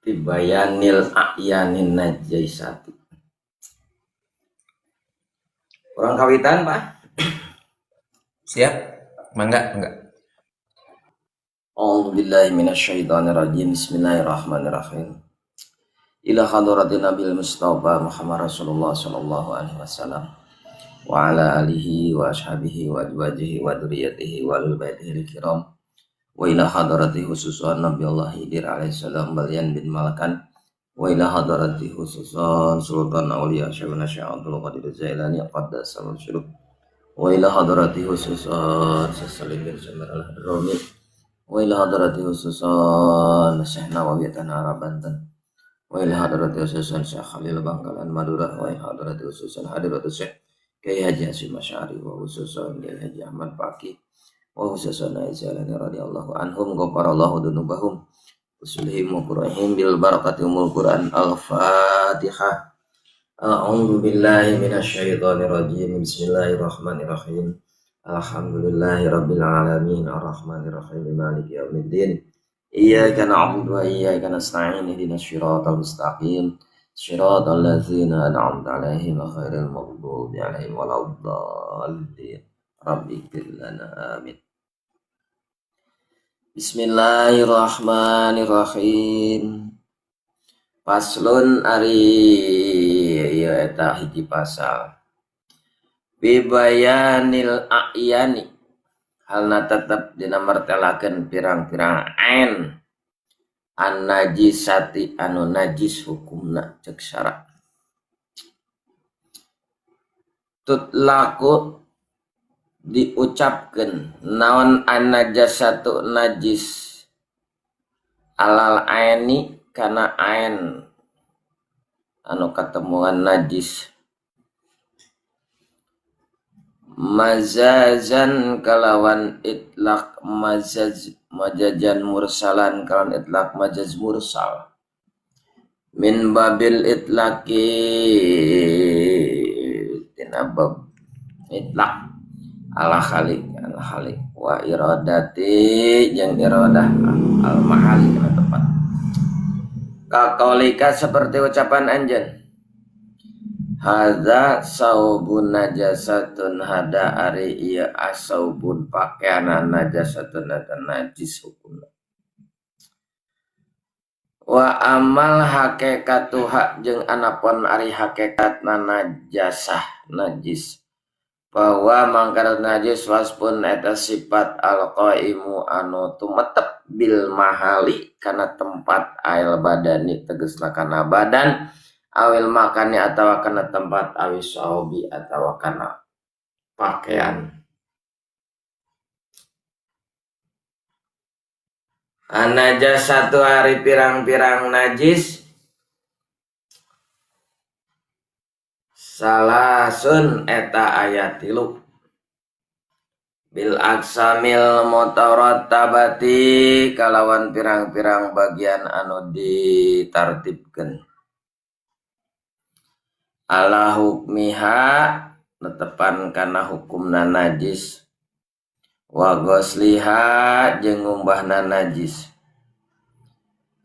Fi bayanil a'yanin najisati. Urang kawitan, Pak. Siap, mangga, mangga. A'udzubillahi minasyaitonirrajim. Bismillahirrahmanirrahim. Ila hadratin Nabil Mustafa Muhammad Rasulullah sallallahu alaihi wasallam wa ala alihi wa ashabihi wa azwajihi wa dzurriyyatihi wa ahlil baitihi kiram wa ila hadrati khususan Nabi Allah Khidir alaihi salam Balyan bin Malkan wa ila hadrati khususan Sultan Auliya Syekhuna Syekh Abdul Qadir Jailani qaddasallahu sirruh wa ila hadrati khususan Salim bin Samir al-Hadrami wa ila hadrati khususan Syekh Nawawi Tanah Arab Banten wa ila hadrati khususan Syekh Khalil Bangkalan Madura wa ila hadrati khususan Hadratus Syekh Kiai Haji Hasyim Asy'ari wa khususan Kiai Haji Ahmad Faqih wa khususan Aisyah radhiyallahu anhum ghafarallahu dzunubahum usulihim wa qur'anihim bil barakati umul Qur'an. Al-Fatihah. A'udzu billahi minasyaitonir rajim. Bismillahirrahmanirrahim. Alhamdulillahi rabbil alamin arrahmanir rahim maliki yaumiddin. Iyyaka na'budu wa iyyaka nasta'in ihdinas siratal mustaqim siratal ladzina an'amta 'alaihim ghairil maghdubi 'alaihim waladdallin. Rabbi ighfir lana, amin. Bismillahirrahmanirrahim. Paslon ari ieu eta hiji pasal. Bibayanil a'yani halna tetep dina martelakeun pirang-pirang ain an najisati anu najis hukumna cek syara. Tutlaku diucapkeun naon an najasatu najis alal aini kana ain anu katemuan najis mazazan kalawan itlaq mazaz majajan mursalan kalawan itlaq majaz mursal min babil itlaqi tina bab itlaq ala khaliq ala khaliq wa iradati jeung iradah al mahali kana tempat kaqaulika seperti ucapan anjeun hadza saubun najasatun hada ari ieu asaubun pakaian najasatun eta najis hukumna wa amal hakikatuha jeung anapun ari hakikatna najasah najis bahwa mangkarat najis waspun eta sifat alqaimu anu tumetep bil mahali kana tempat ail badani tegasna kana badan awil makani atawa kana tempat awis saobi atawa kana pakaian. Anajas satu hari pirang-pirang najis salasun eta ayat 3 bil aksamil mutarattabati kalawan pirang-pirang bagian anu ditartibkeun ala hukmiha netepan kana hukumna najis wa ghusliha jeung ngumbahna najis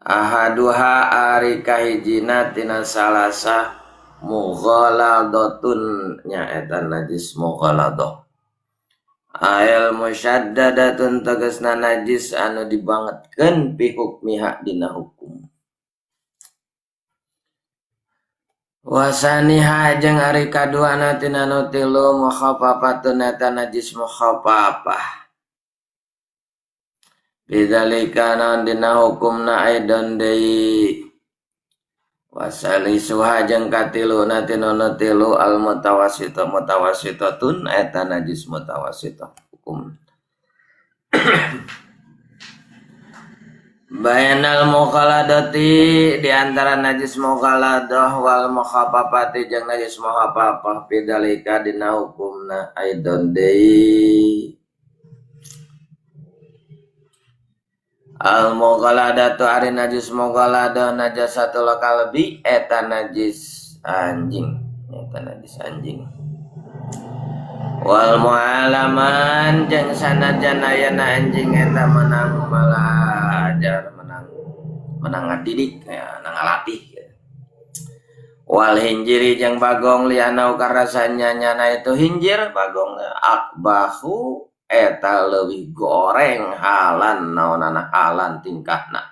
ahaduha ari kahijina tina salasa mughaladatun nyaeta najis mughaladah ail musyaddadatun tegasna najis anu dibangetkeun pi hukmiha dina hukum wasaniha jeung ari kaduana tina nu tilu mukhaffafatun eta najis mukhaffafah bidzalika naon dina hukumna aidon deui wasalisuha jeung katiluna tina nu tilu al mutawassitah mutawassitatun eta najis mutawassitah hukum bainal mukhaladati di antara najis mukhaladah wal mukhaffafati jeung najis mukhaffafah bidzalika dina hukumna aidon deui al mukhaladatu ari najis mukhaladah najasatul kalbi eta najis anjing eta najis anjing wal mu'alaman jeung sanajan ayana anjing eta menang malajar menang Menang ngadidik ya, ngalatih gitu. Wal hinjiri jeung bagong lianau karasanya nyana itu hinjir bagong akbahu eta leuwih goreng halan naonana halan tingkahna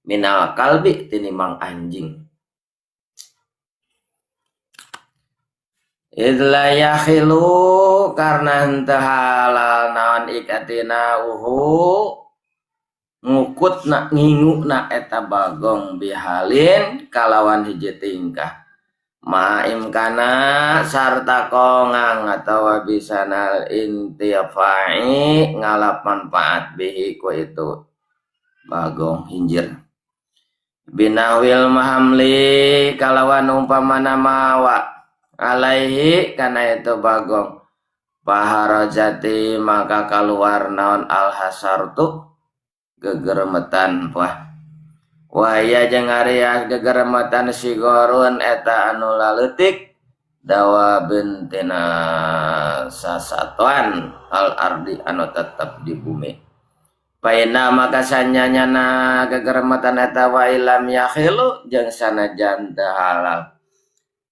minal kalbi tinimbang anjing. Idla yakhilu karena henteu halal naon ikatina uhu ngukutna ngingukna eta bagong bihalin kalawan hiji tingkah ma imkana sarta kongang atawa bisanal intifai ngalap manfaat bihi ku itu bagong hinjir binawil mahamli kalawan umpamana mawa alaihi kana itu bagong paharajati maka kaluar naon alhasartu gegeremetan wah waya jeung ari gegeremetan sigorun eta anu laleutik dawa bentina sasatuan al ardi anu tetep di bumi paina maka sanyanyana gegeremetan eta wa ilam yakhilu jeung sanajan teu halal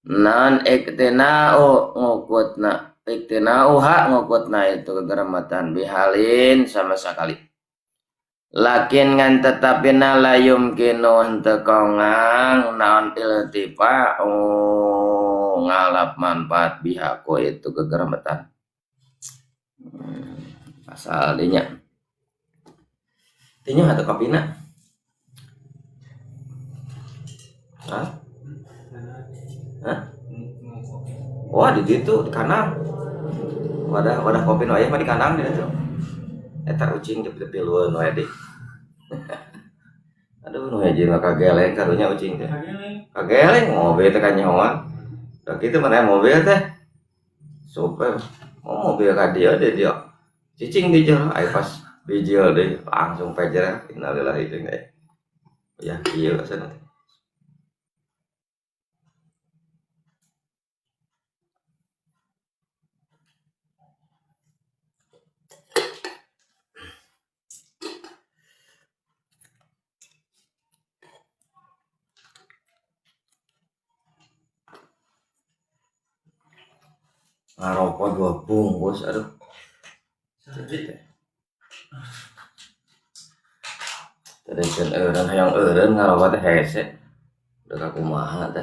non iktinau ngukutna iktinau ha ngukutna itu kegerematan bihalin sama sekali lakin ngan tetapina la yumkinu henteu kongang naon iltifa'u ngalap manfaat bihaku itu kegerematan asal dinya dinya atau kopina hah? Hah? Wah di situ di kandang. Wadah kopi nu aya mah di kandang di situ. Eta ucing tepi-tepi lueun we di. Aduh nu hiji mah kageleng karunya ucing teh. Kageleng mobil teh kanyahoan. Da kitu mana mobil teh. Super. Mau mobil ka dieu di dieu. Cicing di jero aya pas bijil deui langsung pajer innalillahi jeung teh. Ya ieu cenah teh. Ngarokok 2 bungkus, aduh. Tadi kan eureun hayang eureun ngarokok teh hese. Udah kumaha teh.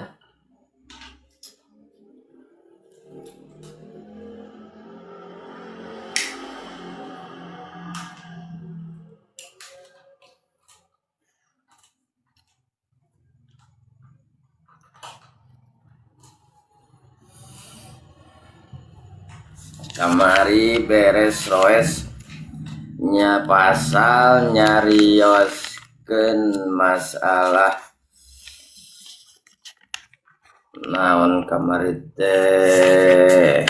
Kamari beres roes nya pasal nyarioskeun masalah naon kamari teh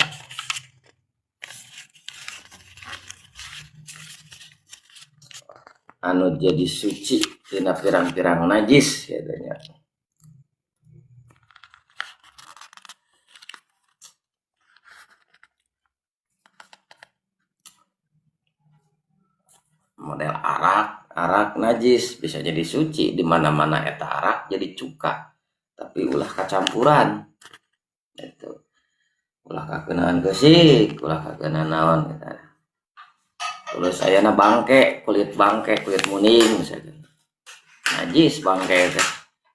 anu jadi suci tina pirang-pirang najis katanya. Model arak najis bisa jadi suci di mana-mana eta arak jadi cuka tapi ulah kacampuran itu ulah kakenaan keusik ulah kakenaan naon eta. Terus ayana bangke kulit muning misalnya najis bangke teh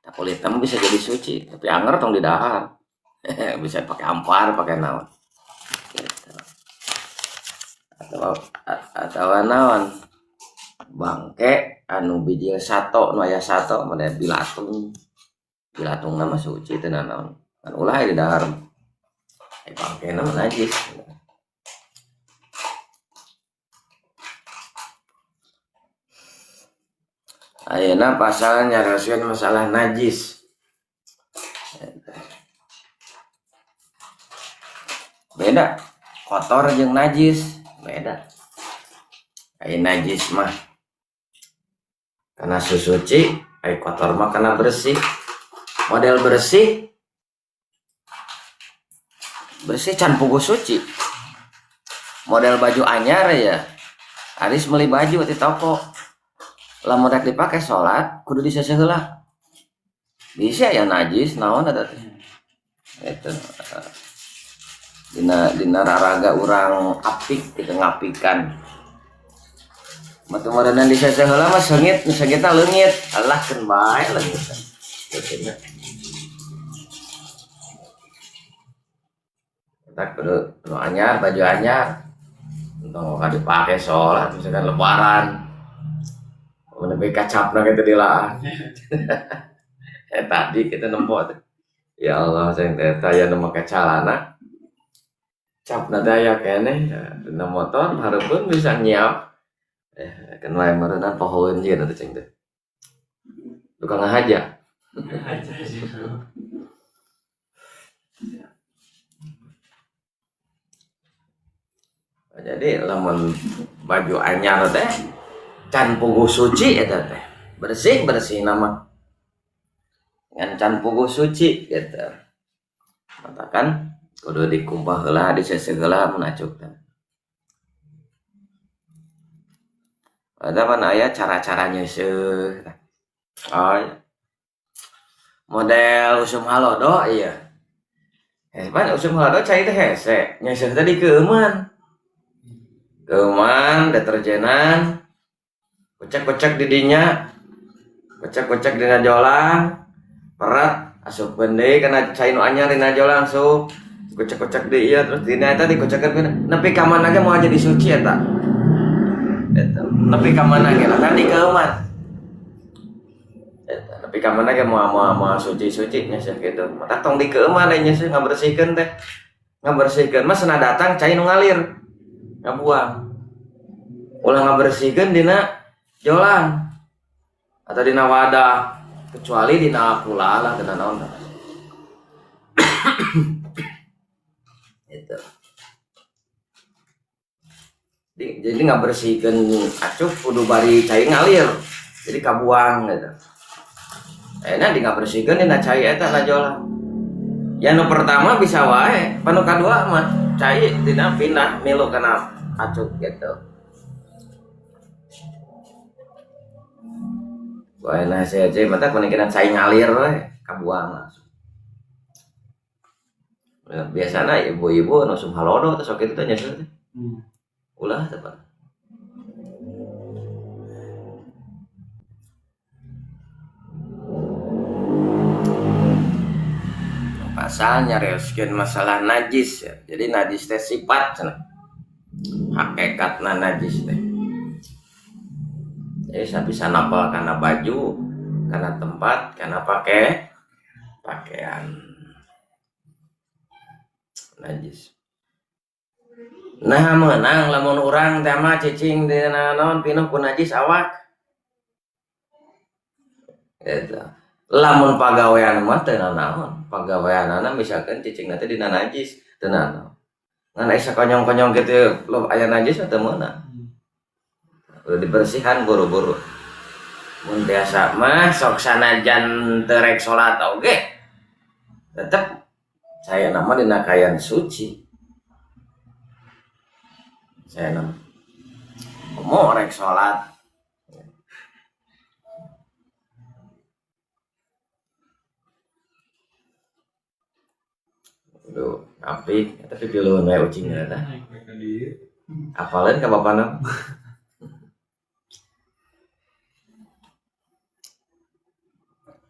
tah kulit mah bisa jadi suci tapi anger tong didahar bisa pakai ampar pakai naon gitu. Atau naon bangke anu bijil sato nu aya sato model bilatung bilatung mah suci teu nanaon kan ulah di dahar bangke na mah najis. Ayeuna pasal nyarioskeun masalah najis. Beda kotor jeung najis beda. Ai najis mah karena susuci, ai kotor mah karena bersih. Model bersih bersih can puguh suci. Model baju anyar ya Aris beli baju di toko. Lamun rek dipake salat kudu diseseh heula. Bisa ya najis naon eta teh. Eta dina raraga urang apik gitu ngapikan. Matu meureunna diseseh heula mah seungit, seungitna leungit. Allah keun bae leungit. Gitu nya. Tak kudu nu anyar, baju anyar. Entong ka dipake salat misalkan lebaran. Mun nepi kacapna kitu dilaah. Tadi kita nempo teh. Ya Allah, saya teh aya nu make calana. Capna teh aya keneh dina motor hareupeun bisa nyiap. Keun wae meureunna pohoeun jeung teh cing teh. Tukang ngahaja. Jadi lamun baju anyar teh can puguh suci eta teh. Bersih-bersih nama. Ngan can puguh suci gitu. Matakan kudu dikumpah heula, diseseh heula mun acuk teh. Ada pan aya cara-cara nyeuseuh. Oh, iya. Model usum halodo iya. Pan usum halodo cai teh hese, nyeuseuh teh dikeueuman. Keueuman deterjenan, kocek-kocek di dinya, kocek-kocek dina jolang, perat asupkeun deui kana cai nu anyar dina jolang asup, kocek-kocek deui ieu terus dina eta dikocekeun nepi ka mana ge moal jadi suci eta. Eta nepi ka mana ge lah kan dikeueuman. Eta nepi ka mana ge moal suci-suci nya sih kitu. Mata tong dikeueuman nya sih ngabersihkeun teh. Ngabersihkeun mah cenah datang cai nu ngalir. Ngabuang. Ulah ngabersihkeun dina jolang atau dina wadah, kecuali dina pula lah dina naon. Itu. Jadi ngabersihkeun acuk kudu bari cai ngalir. Jadi kabuang gitu. Ayeuna di ngabersihkeun dina cai eta na jolang. Ya nu pertama bisa wae, panu kadua mah cai dina pindah milu kana acuk gitu. Wae nah saya aja mata kemungkinan cai ngalir we kabuang langsung. Ya, biasana ibu-ibu nu usum halodo teh sok kitu teh nyeuseuh teh. Ulah teh Pak. Pasal nyarioskeun masalah najis ya. Jadi najis teh sifat cenah. Hakikatna najis teh. Jadi bisa napal kana baju, kana tempat, kana pakaian. Najis. Nah meunang lamun urang teh mah cicing dina naon pinuh ku najis awak. Eta. Lamun pagawean mah teu nanaon. Pagaweanana misalkan cicing teh dina najis teu nanaon. Ngan aya sakonyong-konyong kitu lo aya najis mah teu meunang. Udah dibersihan buru-buru. Mun biasa mah sok sanajan teu rek salat oge tetep saya nama dina kayan suci. Saya nama mau rek salat. Aduh, apik, tapi piluhun we ucingna tah. Apaleun ka bapana?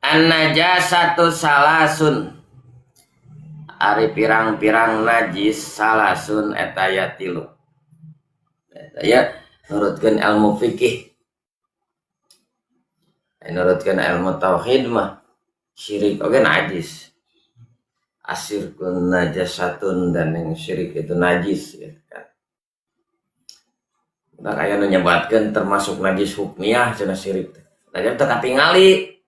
An-najasatu salasun. Ari pirang-pirang najis salasun eta ya tilu. Eta ya nurutkeun ilmu fikih. Nurutkeun ilmu tauhid mah syirik oge najis. Asyirkun najasatun dan yang syirik itu najis gitu kan. Nah, aya nu nyebatkeun termasuk najis hukmiyah cenah syirik teh. Najis teh katingali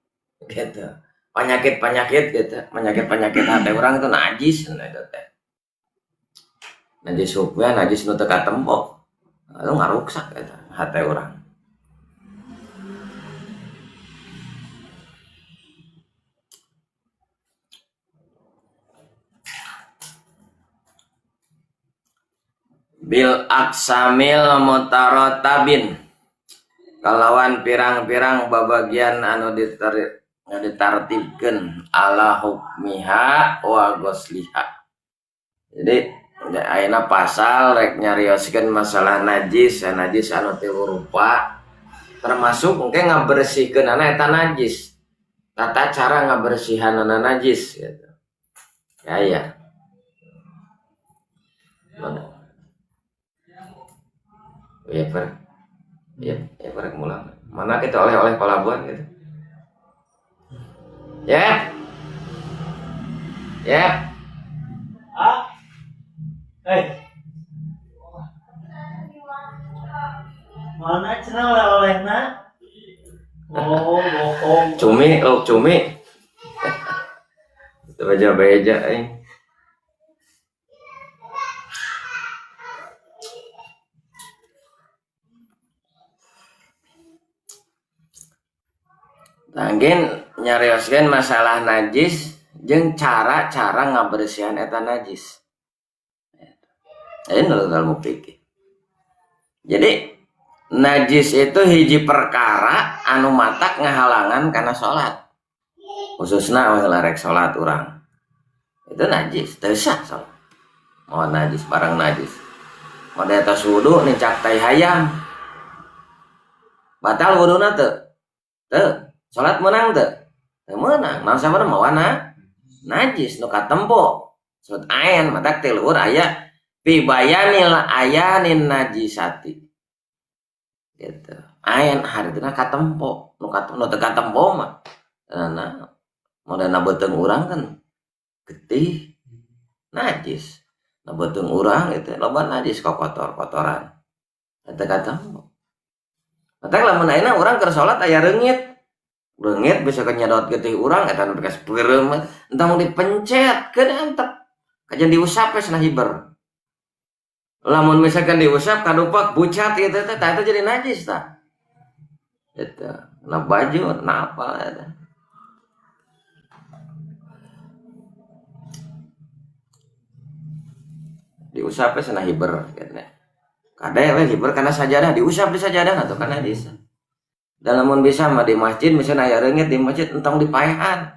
gitu. Penyakit-penyakit gitu, penyakit-penyakit hati orang itu najis cenah eta teh. Najis hukmiyah, najis nu teu katempo. Lalu ngaruksak eta hati orang. Bil aksamil mutaratabin Kalawan pirang-pirang babagian anu ditartibkeun ala hukmiha wa ghusliha. Jadi ayeuna pasal rek nyarioskeun masalah najis, najis anu tilu rupa termasuk engke ngabersihkeunana eta najis. Tata cara ngabersihanana najis gitu. Ya ya. Mana? Ya, per. Ya, ya per mulang. Mana kita oleh-oleh pelabuhan gitu. Ya. Ya. Ah. Eh. Mana cenah oleh-olehna? Oh, bohong. Cumi, lauk cumi. Itu aja beja euy. Tanggen nyarioskeun masalah najis jeung cara-cara ngabersihan eta najis. Ini dalam fikih. Jadi najis itu hiji perkara anu matak ngahalangan kana salat. Khususna heula rek salat urang. Itu najis, teu sah salat. Mau najis barang najis. Mau di atas wudu nincak tai hayam. Batal wuduna teu? Teu. Salat meunang teu? Teu meunang. Naon sababna mawana? Najis nu katempo. Salat aen matak ti luhur aya fi bayanil ayanin najisati. Gitu. Aen hartina katempo, nu katempo nu teu katempo mah. Nah, modalna beuteung urang kan getih najis. Nu beuteung urang itu loba najis kokotor-kotoran. Teu katempo. Matak lamun ayeuna urang keur salat aya reungit. Reungit bisa kenyadot getih urang eta nu bekas peureum entah dipencet keun antep. Kajian diusap we cenah hiber. Lamun misalkan diusap kadupak bucat gitu teh, tah eta jadi najis tah. Gitu. Na baju, na apa eta. Diusap we cenah hiber gitu. Kade we hiber kana sajadah, diusap di sajadah atuh kana najis. Dan lamun bisa mah di masjid misalnya aya reungit di masjid entong dipaehan.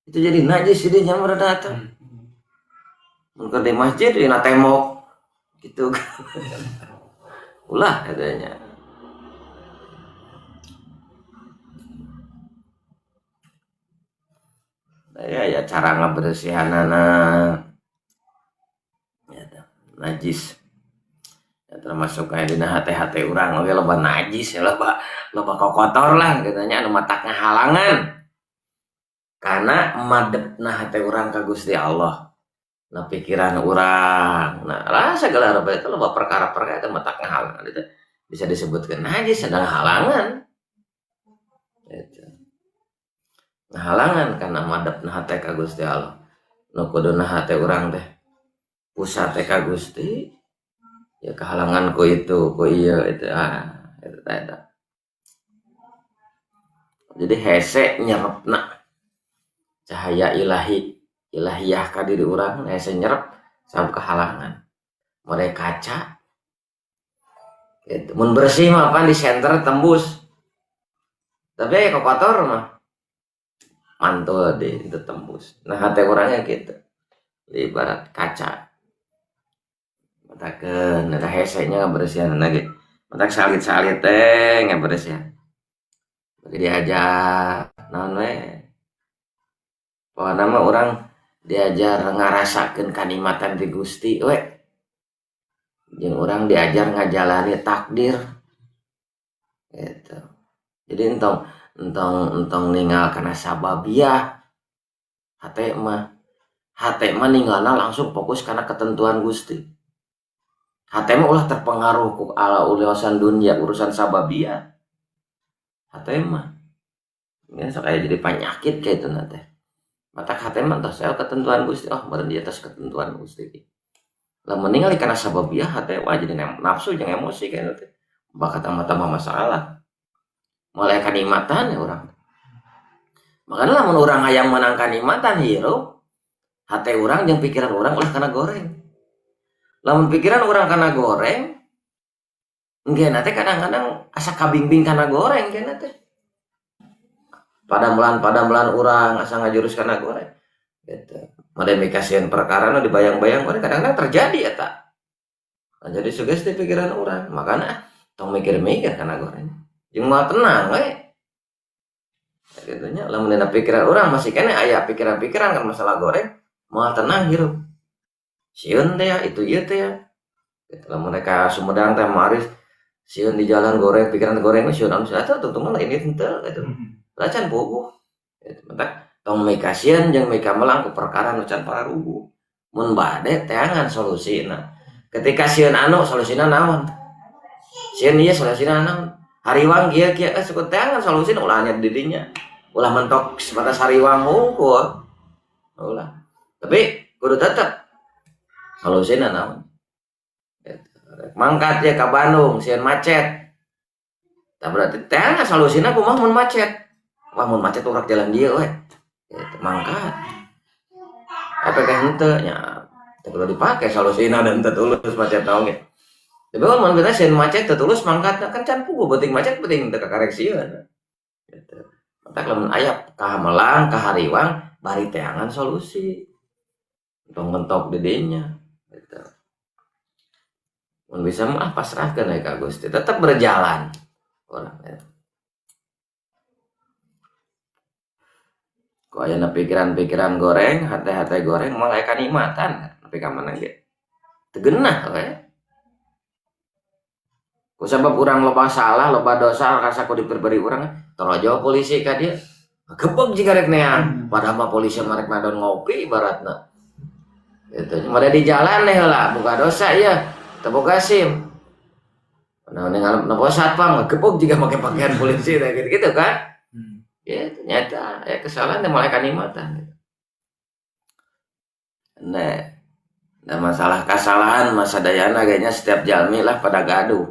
Itu jadi najis jadinya meureun atuh. Mun keur di masjid dina tembok gitu. Ulah katanya. Nah, ya, ya cara ngabersihanana ya, najis. Ya, termasuk kayak dina hate-hate urang oge loba najis ya loba loba kokotor lah katanya anu matak ngahalangan. Karena madepna hate urang ka Gusti Allah. Nah pikiran urang, nah lah segala rupa itu loba perkara-perkara itu matak ngahalangan itu bisa disebutkan najis adalah halangan. Gitu. Halangan karena madepna hate ka Gusti Allah. Nu kuduna hate urang teh pusat teh ka Gusti. Ya kehalangan ku itu, ku ieu itu ah itu teh eta. Jadi hese nyerepna cahaya ilahi, ilahiyah ka diri urang hese nyerep sabab kehalangan. Model kaca. Gitu. Mun bersih mah pan di center tembus. Tapi ya kotor mah mantul di itu tembus. Nah hati orangnya gitu. Ibarat kaca. Matakeun eta hese nya ngabersihan lagi. Matak salit-salit teh ngabersihan. Bagi diajar naon we. Pokona mah urang diajar ngarasakeun kanikmatan ti Gusti we. Jeung urang diajar ngajalani takdir. Gitu. Jadi entong entong entong ninggal kana sababiah. Hate mah ninggalna langsung fokus kana ketentuan Gusti. Hate mah ulah terpengaruh ku ala urusan dunia, urusan sababiah. Hate mah ini sok aya jadi penyakit kayak itu nanti. Mata hate mah tos saya ketentuan Gusti, oh meureun di atas ketentuan Gusti. Lamun ningali kana sababiah hate wah jadi nafsu jeung emosi kayak itu. Bakal tambah-tambah masalah. Mulai kanikmatan ya urang. Makanya lamun urang hayang menang kanikmatan hirup, hate urang jeung pikiran urang ulah kana goreng. Lamun pikiran urang kana goreng, Engke teh kadang-kadang asa kabingbing kana goreng kena teh. Padamelan urang asa ngajurus kana goreng. Gitu. Made mikasieun perkara nu dibayang-bayang goreng kadang-kadang terjadi eta. Nah, jadi sugesti pikiran urang, makana tong mikir-mikir kana goreng. Jeung moal tenang we. Gitu nya lamun dina pikiran urang masih keneh aya pikiran-pikiran kan masalah goreng, moal tenang hirup. Sieun teh ya, itu ieu teh ya. Gitu, lamun mereka Sumedang teh maris sieun di jalan goreng, pikiran goreng sieun anu atuh tungtungan lain ieu henteu gitu. Lah can puguh. Gitu, matak tong mikasieun jeung mikamelang ku perkara nu can pararuguh. Mun bade teangan solusina. Ketika sieun anu solusina naon? Sieun ieu solusina naon? Hariwang kieu kieu suku teangan solusina ulah nya di dinya. Ulah mentok sebatas hariwang hungkul. Ulah. Tapi kudu tetep solusina naon? Gitu. Mangkat ya ka Bandung sieun macet. Tah berarti teangan solusina kumaha mun macet? Wah mun macet urang jalan dieu we. Gitu, mangkat. Tapi teh henteu nya teu perlu dipake solusina dan teu tulus macet oge. Tapi mun kita sieun macet teu tulus mangkatna kan can puguh beuting macet beuting teu kakarek sieun. Gitu. Matak lamun aya kahamelang, kahariwang bari teangan solusi. Tong mentok di dinya gitu. Mun bisa mah pasrahkeun we ka Gusti, tetep berjalan urang ya. Ku ayana pikiran-pikiran goreng, hate-hate goreng moal aya kanikmatan nepi ka mana ge. Teu geunah we. Ku sabab urang loba salah, loba dosa rasa ku diperberi urang, torojo polisi ka dieu. Gebeg jiga rek neang, padahal mah polisi mah rek madon ngopi ibaratna. Gitu. Mada di jalan deh heula, boga dosa ieu, teu boga SIM. Nah, ningali napa satpam gebeg jiga make pakaian polisi teh gitu-gitu kan. Ya, ternyata ya kesalahan teh mulai kanikmatan gitu. Nah, masalah kesalahan masa dayana kayaknya setiap jalmi lah pada gaduh.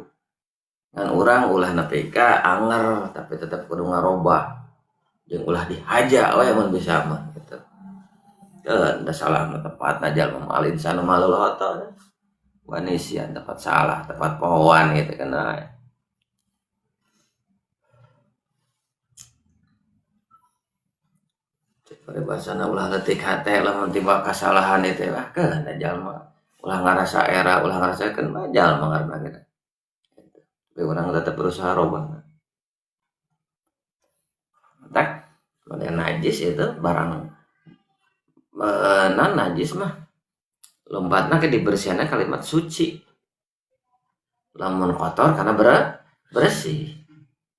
Ngan urang ulah nepi ka anger tapi tetep kudu ngarobah. Jeung ulah dihaja we mun bisa mah gitu. Da salah mah tepatna jalma mah al insanu malul khata. Wanisian tepat salah, tepat pohoan gitu kan. Paribasana ulah leutik hate lamun tiba kasalahan itu lah keun da jalma ulah ngarasa era ulah ngarasakeun mah jalma ngaranna ge. Tapi urang tetep berusaha robah. Tak mana najis itu barang non najis mah lompatna ke dibersihanna kalimat suci. Lamun kotor karena bersih.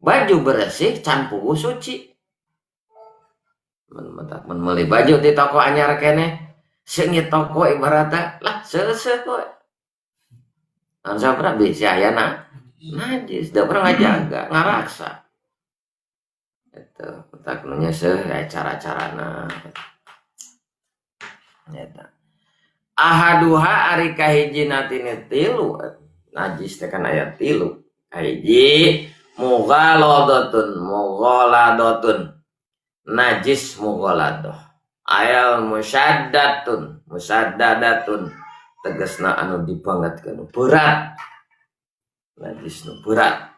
Baju bersih can puguh suci. Mun meuli baju di toko anyar keneh seungit toko ibaratna lah seuseuh we. Naon sababna bisi aya najis da urang ngajaga ngaraksa. Eta tak nu nyeuseuh aya cara-carana. Eta. Ahaduha ari kahijina tina tilu najis teh kan aya tilu. Kahiji mughaladatun mughaladatun najis mughaladah ayal musyaddatun musyaddadatun tegasna anu dibangetkeun berat najis nu berat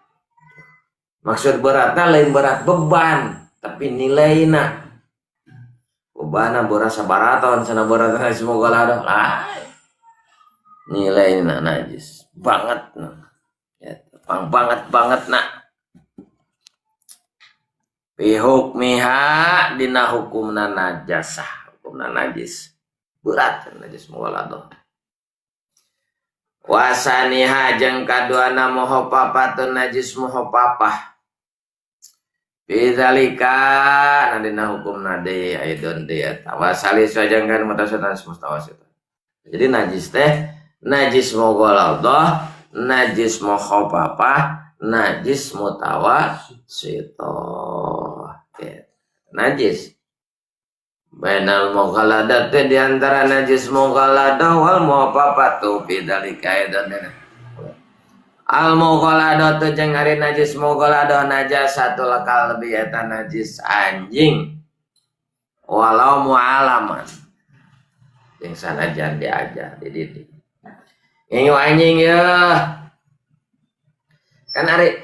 maksud beratna lain berat beban tapi nilaina bebanna berat sabaraton cenah berat najis mughaladah lah nilaina najis banget nah ya pang banget banget na bihukmiha dina hukumna najasah hukumna najis berat najis mughaladah wasaniha jeung kaduana mukhaffafatun najis mukhaffafah bidzalika na dina hukumna deui aidon deui eta wasalis jeung kan mutawassitah mutawassitah jadi najis teh najis mughaladah najis mukhaffafah najis mutawassithah. Najis bainal mughaladah teh di antara najis mughaladah wal mukhafafatu fi dzalika aidan. Al mughaladah teh jeung ari najis mughaladah najasatul kalbi eta najis anjing walau mu'alaman jeung sanajan diajar dididik. Ngingu anjing yeuh. Kan ari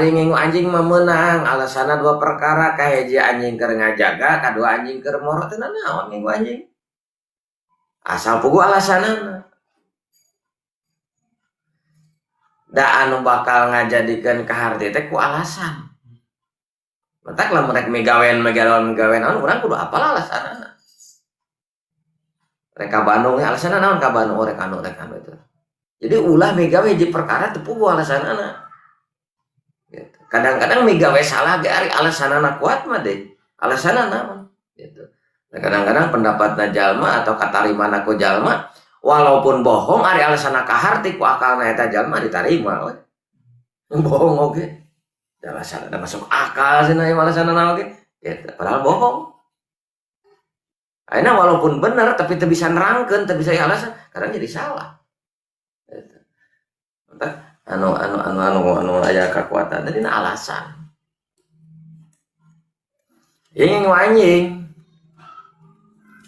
ngingu anjing mah meunang alasanna dua perkara, kahiji anjing keur ngajaga, kadua anjing keur moro teh naon ngingu anjing. Asal puguh alasanana. Da anu bakal ngajadikeun kaharti teh ku alasan. Matak lamun rek migawean naon urang kudu apal alasanana. Rek ka Bandung alasanna naon ka Bandung, oh rek anu itu. Jadi ulah migawe hiji perkara teu puguh alasanana. Gitu. Kadang-kadang migawe salah ge ari alasanana kuat mah deh. Alasanana naon gitu. Nah, kadang-kadang pendapatna jalma atau katarimana ku jalma walaupun bohong ari alasanna kaharti ku akalna eta jalma ditarima we. Bohong oge. Alasanna masuk akal cenah ieu alasanna oge. Gitu. Padahal bohong. Ayeuna walaupun bener tapi teu bisa nerangkeun, teu bisa alasan, kadang jadi salah. Gitu. Entah anu aya kekuatan tadi alasan. Ngingu anjing.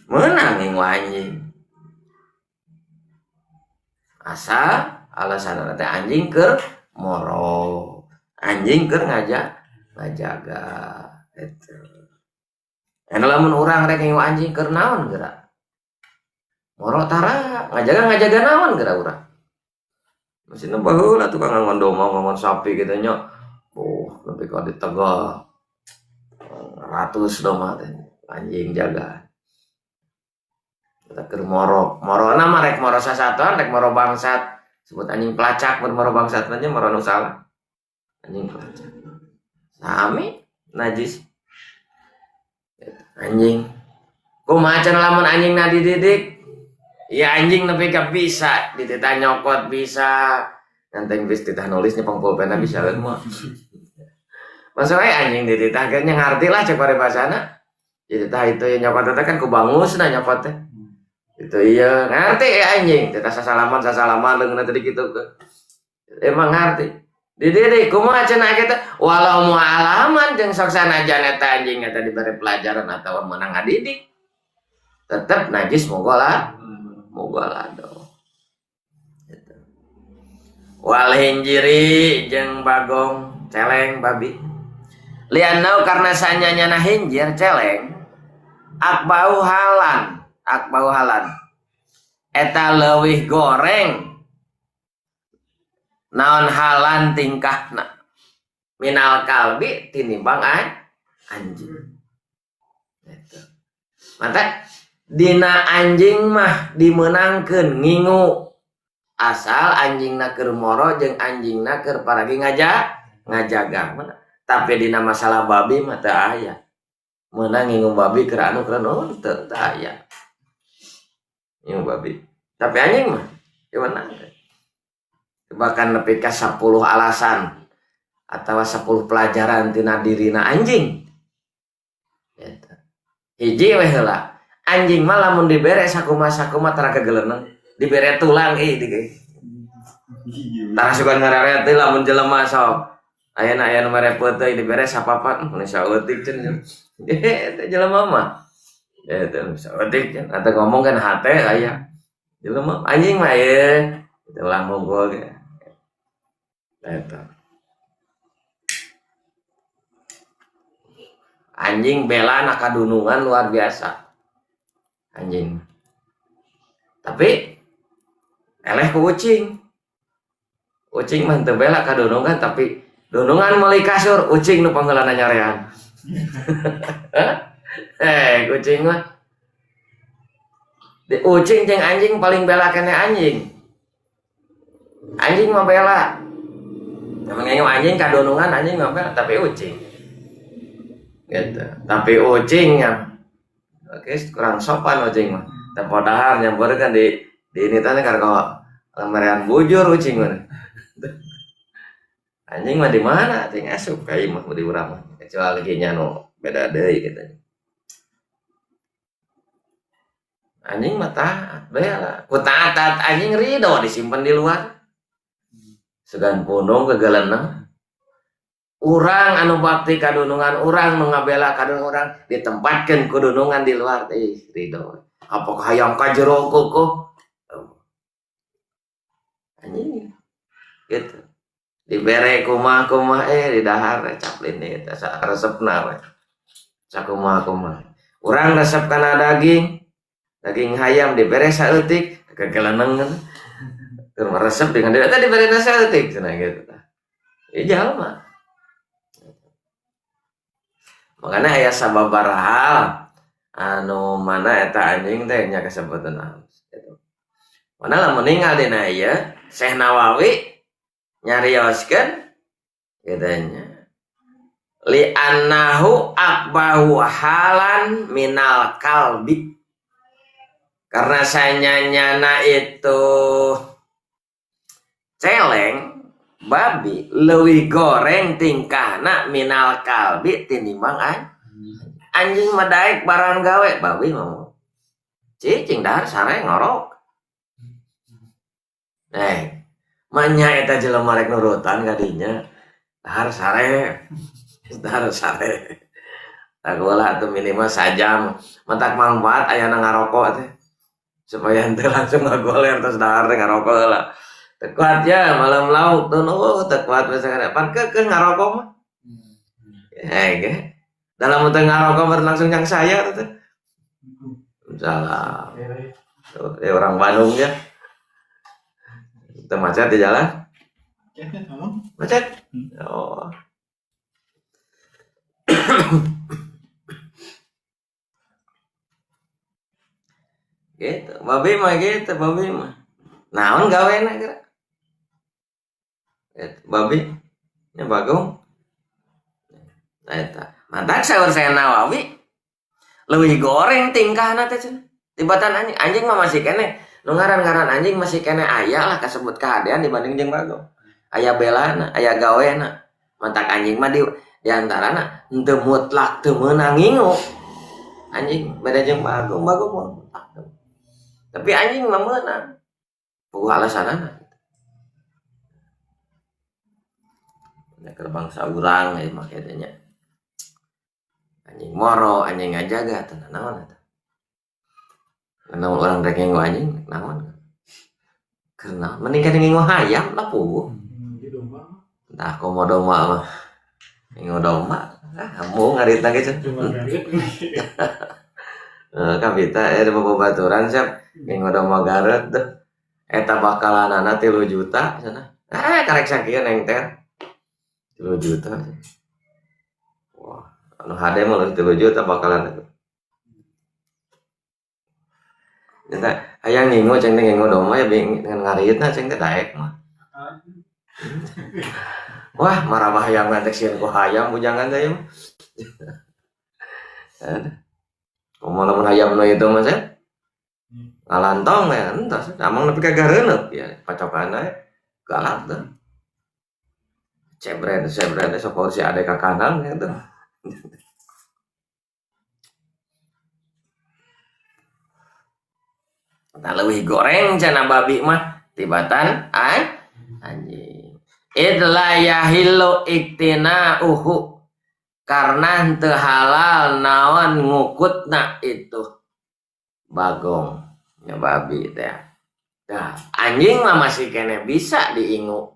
Meunang ngingu anjing. Asal alasanna teh anjing keur moro. Anjing keur ngajaga gitu. Anu lamun urang rek ngingu anjing keur naon geura? Moro tara, ngajaga naon geura urang? Maksudnya baheula tukang ngangon domba, ngangon sapi gitu nya. Oh, nepi ka ditegah. Ratus domba teh anjing jaga. Eta keur moro. Morona mah rek moro sasatoan, rek moro bangsat. Sebut anjing pelacak, mun moro bangsat mah nya moro nu salah. Anjing pelacak. Sami najis. Anjing. Kumaha cenah lamun anjingna dididik? Ya anjing nepi ka bisa, dititah nyokot bisa. Nanteng bis titah nulis nyepeng pulpenna bisa kan mah. Masuk we anjing dititah ge nya ngarti lah cek paribasana. Dititah itu ya nyokot teh kan ku bangusna nyokot teh. Itu iya ngarti ya anjing, titah sasalaman leungeunna tadi kitu ke. Emang ngarti. Dididik kumaha cenah kitu walau mualaman jeung sok sanajan eta anjing eta diberi pelajaran atawa meunang ngadidik. Tetep najis mogola mogolado. Gitu. Wal hinjiri jeung bagong celeng babi. Lianau karena sanyanyana hinjir celeng akbau halan eta leuwih goreng naon halan tingkahna minal kalbi tinimbang anjing. Gitu. Mantap. Dina anjing mah dimenangkeun ngingu asal anjingna keur moro jeung anjingna keur paragi ngajaga. Tapi dina masalah babi mah teu aya. Meunang ngingu babi keur anu keur naon teu aya. Ngingu babi. Tapi anjing mah dimenangkeun. Bahkan nepi ka 10 alasan atawa 10 pelajaran tina dirina anjing. Gitu. Hiji we heula. Anjing mah lamun dibere sakumaha-sakumaha tara kageleneng, dibere tulang ih dige. Tara sugan ngareret teh lamun jelema sok. Ayeuna aya nu mere peuteuy dibere sapapat, mun saeutik cenah. Teh jelema mah. Teh saeutik cenah atau ngomong kan hate aya. Jelema anjing mah ye tulang unggul ge. Eta. Anjing bela na kadunungan luar biasa. Anjing. Tapi eleh ku ucing. Ucing mah teu bela kadunungan tapi dunungan meuli kasur ucing nu panggeulana nyarean. Kucing mah. Di ucing jeung anjing paling bela kene anjing. Anjing mah bela. Namanya anjing kadunungan anjing mah bela tapi ucing. Gitu. Tapi ucing yang oke, kurang sopan ucing mah. Tempo dahar nyamper kan di ini tane karena lemarian bujur ucing mah. Anjing mah di mana? Anjing asup ka imah di urang mah. Kecuali nya nu beda deui gitu. Anjing mah taat bela. Ku taat anjing ridho disimpan di luar. Segan pundung kegeleneng. Urang anu bakti kadunungan urang nu ngabela kadunungan urang ditempatkeun kudunungan di luar teh ridho. Apakah hayang ka jero kukuh? Anjing gitu. Dibere kumaha-kumaha di dahar caplin eta resepna we. Sakumaha-kumaha. Urang resep kana daging, daging hayam dibere saeutik kegelenengan. Keur resep dengan dia teh dibere saeutik cenah gitu tah. Ieu jalma. Makana aya sababaraha hal anu mana eta anjing teh nya kasebutan gitu. Mana lamun ninggal dina ieu Syekh Nawawi nyarioskeun kitu nya. Li annahu akbahu halan minal kalbi. Karena sanyanyana itu celeng babi leuwih goreng tingkahna minal kalbi tinimbang anjing mah daek barang gawe babi mah cicing dahar sare ngorok. Manya eta jelema rek nurutan kadinya dahar sare dahar sare. Tagola atuh minimal sajam matak mangfaat ayana ngarokok teh supaya henteu langsung ngagoler terus dahar teh ngarokok heula. Teu kuat ya malam lauk tuh nu teu kuat misalkan pan keukeuh ngarokok mah. Ge. Dalam teu ngarokok mah langsung yang saya teh. Salah. Tuh, orang Bandung ya. Teu macet di jalan? Macet. Oh. Gitu, babi mah gitu, babi mah. Naon gawena geura? Gitu, babi nya bagong. Nah eta. Mantak saur saya Nawawi leuwih goreng tingkahna teh cenah. Tibatan anjing, anjing mah masih keneh. Nu ngaran-ngaran anjing masih keneh aya lah kasebut kahadean dibanding jeung bagong. Aya belana, aya gawena. Mantak anjing mah di antarana henteu mutlak teu meunang ngingu. Anjing beda jeung bagong, bagong mah mutlak. Tapi anjing mah meunang. Puguh alasanana. Nya keur bangsa urang ieu mah kitu nya. Anjing moro, anjing ngajaga teh naon eta. Naon urang rek ngingu anjing naon. Keur naon mending kana ngingu hayam lah puguh. Tah komo domba mah. Ngingu domba, ah embung ngarita ge cenah. Kabita babaturan siap ngingu domba Garut tuh. Eta bakalanana 3 juta cenah. Karek sakieu nengter. 3 juta. Wah, anu hade mah leuwih 3 juta bakalan itu. Eta hayang ngingu ceng teh ngingu domba ya dengan ngaritna ceng teh daek mah. Wah, marabah hayam teh sieun ku hayam bujangan teh mah. Kumaha lamun hayam nu itu mah teh? Ngalantong ya entos, amang nepi ka gareuneup ya pacokan we galak teh. Cebret, cebret sok si ade ka kanan gitu. Tah leuwih goreng cenah babi mah tibatan anjing. Idla yahillu iktinauhu karena henteu halal naon ngukutna itu bagong nya babi teh. Tah anjing mah masih keneh bisa diingu.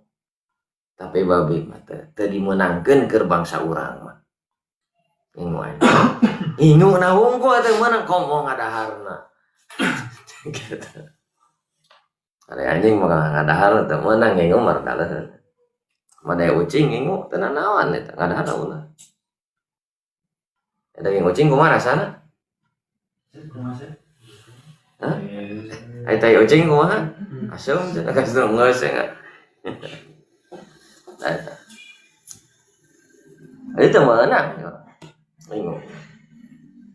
Tapi babi mah teu dimeunangkeun keur bangsa urang mah. Ingu anjing. Ingu na hungkul teh meunang komo ngadaharna. Gitu. Ada anjing mah ngadahar teu meunang ngingu mah kaleuheun. Made ucing ngingu teu nanaon eta ngadahar ulah. Daging ucing kumaha rasana? Hah? Ai tai ucing kumaha? Asem cenah kasih geus ya. Eta. Itu meunang. Ingu.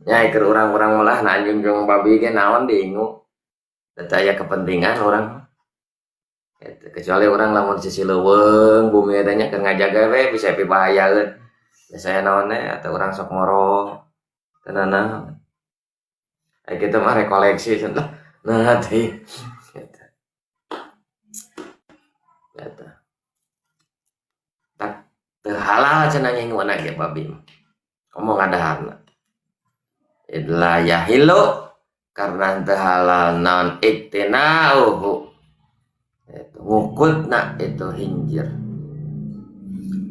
Nya keur urang-urang malah na anjing jeung babi ge naon diingu. Teu aya kepentingan urang. Eta kecuali urang lamun sisi leuweung bumi eta nya keur ngajaga we bisa pibahayaeun. Biasanya naon we atau urang sok moro. Teu nanaon. Ai kitu mah rekoleksi cenah. Nah teh. Eta. Eta. Tak teu halal cenah nginguna ge babi mah. Komo ngadaharna. Idla yahilu karena teu halal naon iktinauhu. Itu ngukutna itu hinjir.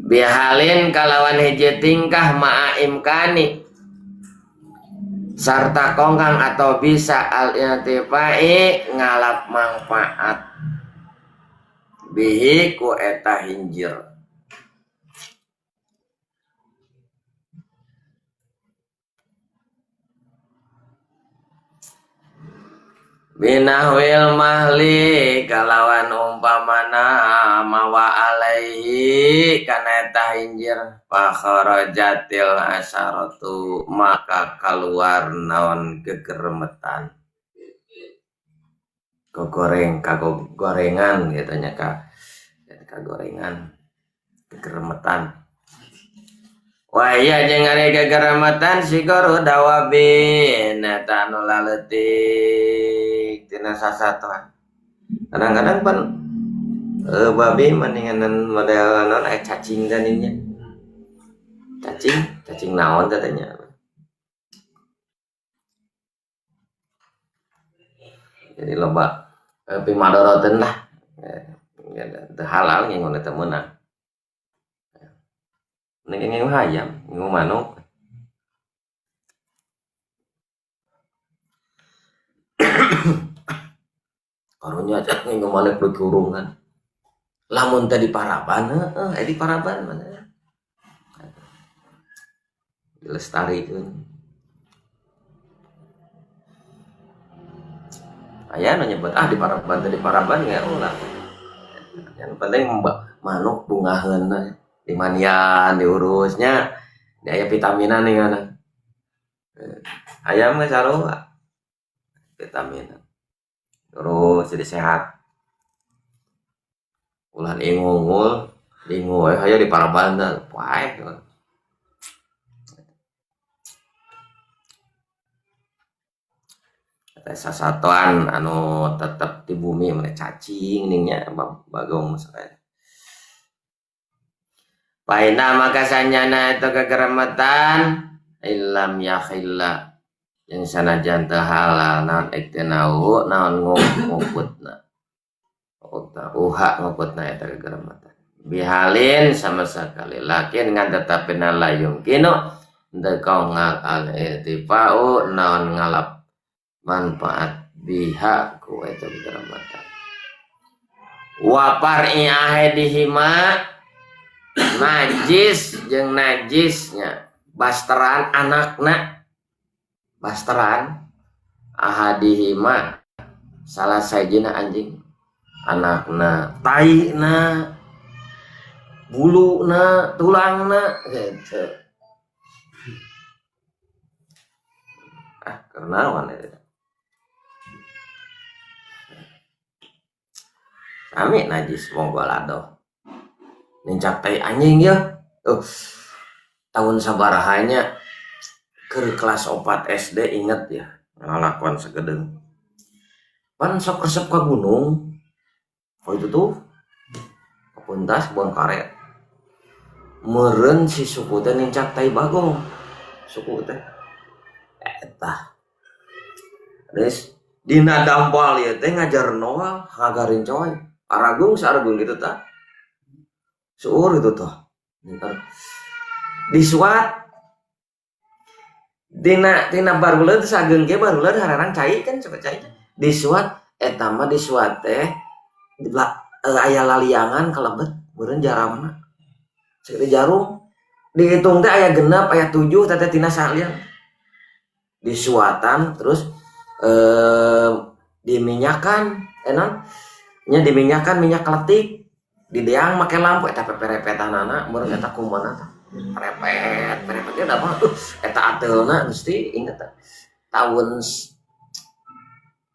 Bihalin kalawan hiji tingkah ma'a imkani sarta kongkang atau bisa al-intifai ngalap manfaat bihi ku eta hinjir. Binahwil mahli kalawan umpamana mawa alaihi kana eta hinjir fakharajatil asaratu maka kaluar naon gegeremetan kogoreng kagorengan gitu nya ka kagorengan gegeremetan. Wah iya jeung ari gegeremetan sigoru dawabin eta anu laleutik tina sasatoan. Kadang-kadang pan babi mendingan model naon cacing teh nya. Cacing, cacing naon teh nya. Jadi loba pimadoroteun lah. Teu halal ngingun teh meunang. Mending ngingu hayam, ngingu manuk. Karunya aja ngingu manuk dikurungan. Lamun teh di paraban, heeh, di paraban mana. Dilestarikeun. Aya nu nyebut ah di paraban teh di paraban ge ulah. Yang penting manuk bungaheun dimanian diurusnya, di aya vitaminan nih kana. Ayam ge sarua vitaminan. Terus jadi sehat. Ulah ingungul, ingu we hayo di paraban teh paeh. Eta sasatoan anu tetep di bumi mah cacing ning nya bagong misalnya. Paina maka sanyana itu kegeremetan illam yakhilla yang sanajan teu halal naon iktinau naon nguputna. Uha nguputna eta kegeremetan. Bihalin sama sekali lakin ngan tetapina la yumkinu teu kaungal al irtifa'u naon ngalap manfaat biha ku eta kegeremetan. Wa par'i ahadihima najis jeung najisnya basteran anakna basteran ahadihima salah sajina anjing anakna taina buluna tulangna gitu. Ah kernawan eta sami najis monggo ladoh nincak tai anjing ya. Tahun sabarahanya keur kelas 4 SD inget ya ngalakuan segedeung. Pan sok resep ka gunung. Oh itu tuh kepuntas buang karet. Meureun si suku teh nincak tai bagong. Suku teh eta. Terus dina dampal ieu teh ngajar Noah ngagarin coy. Aragung saaragung gitu tah. Seueur itu tuh. Disuat dina tina baruleud sageung ge baruleud hararang cai kan coba cai. Disuat eta mah disuat teh aya laliangan kalebet meureun jaramna. Sakitu jarum dihitung teh aya 6 aya 7 teh tina salian. Disuatan terus diminyakan enon nya diminyakan minyak kletik. Dideang make lampu eta peperepetanana meureun eta kumaha tah perepet perepet da mah eta ateulna mesti inget tahun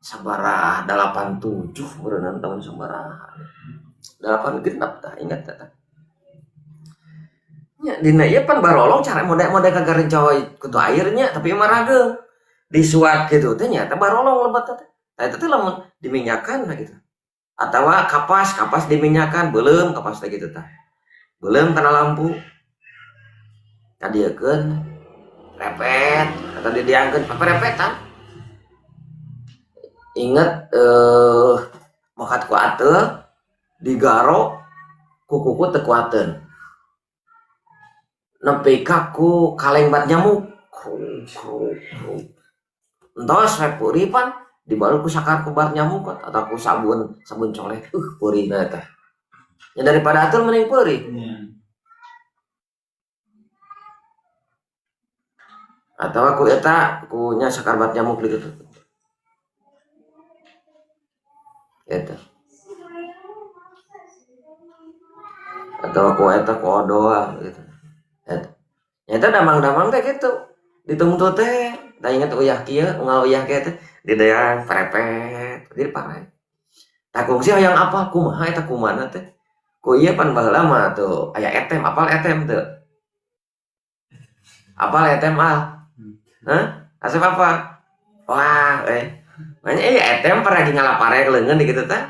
sabaraha 87 meureun tahun sabaraha 8 genep tah inget eta nya dina ieu pan barolong cara mode-mode kagarin coy kutu airnya tapi mah rageung disuat kitu teh nya eta barolong lebat teh eta teh lamun diminyakan lah gitu. Atawa kapas, kapas diminyakan, beuleum kapas teh gitu tah. Beuleum kana lampu. Kadieukeun repet atau didiangkeun peperepetan. Inget makat ku ateul digaro ku kuku teu kuateun. Nepi ka ku kaleng bat nyamuk. Kruk kruk kruk. Entos we peurih pan dibalut ku sakar ku bat nyamuk atau ku sabun sabun colek. Peurihna teh. Ya daripada atul mending peurih. Atau ku eta ku nya sakar bat nyamuk gitu. Eta. Atau ku eta ku odoa gitu. Eta. Nyata damang-damang teh gitu. Ditungtu teh, da inget uyah kieu, unggal uyah kieu teh dideang prepet, jadi parah. Tah kungsi hayang apa kumaha eta kumana teh? Ku ieu pan baheula mah tuh aya etem, apal etem teu? Apal etem ah? Hah? Asep apa? Wah, Makanya iya etem pernah lagi ngalaparek leungeun di kitu teh.